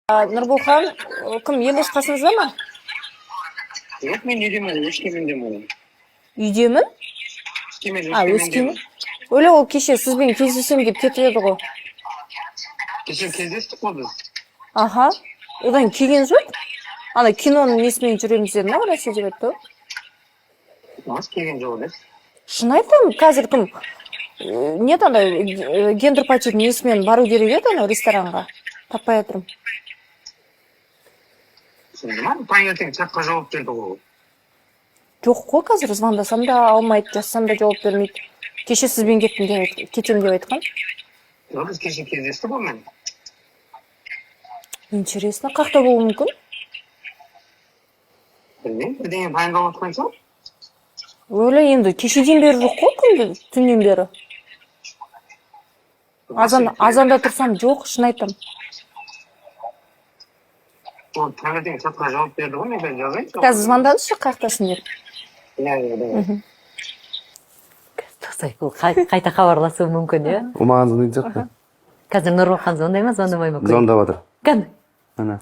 Нұрболхан, кім, Елдос қасыңызда ма? Жоқ, мен үйдемін, Өскемендемін. Үйдемін? Өскемен. А, Өскемен. Өле, ол кеше сізбен кездесемін деп кетіп еді ғой. Кеше кездестік қой біз. Аха. Одан келген жоқ. Ана киноның несімен жүреміз деді ма, бір нәрсе деп айтты ғой. Нас келген жоқ емес. Шын айтамын, қазір кім, не еді ана, гендер патидің несімен бару керек еді анау ресторанға. Таппай жатырмын. Түсінді ма? Таңертең чатқа жауап берді ғой. Жоқ қой, қазір звондасам да алмайды, жазсам да жауап бермейді. Кеше сізбен кеттім деп кетемін деп айтқан. Жоқ, біз кеше кездестік қой мен. Интересно, қақта болуы мүмкін? Білмеймін, бірдеңе баяндап жатқан шығар. Өлі, енді кешеден бері жоқ қой, күнде, түннен бері. Азан, азанда тұрсам жоқ, шын айтам. Ол таңертең чатқа жауап берді ғой, мен қазір жазайыншы. Қазір звондаңызшы, қаяқтасың деп. Иә. Тоқтай, ол қайта хабарласуы мүмкін, иә. Ол маған звондайтын сияқты. Қазір Нұрболхан звондай ма, звондамай ма? Звондап жатыр. Кән. Ана.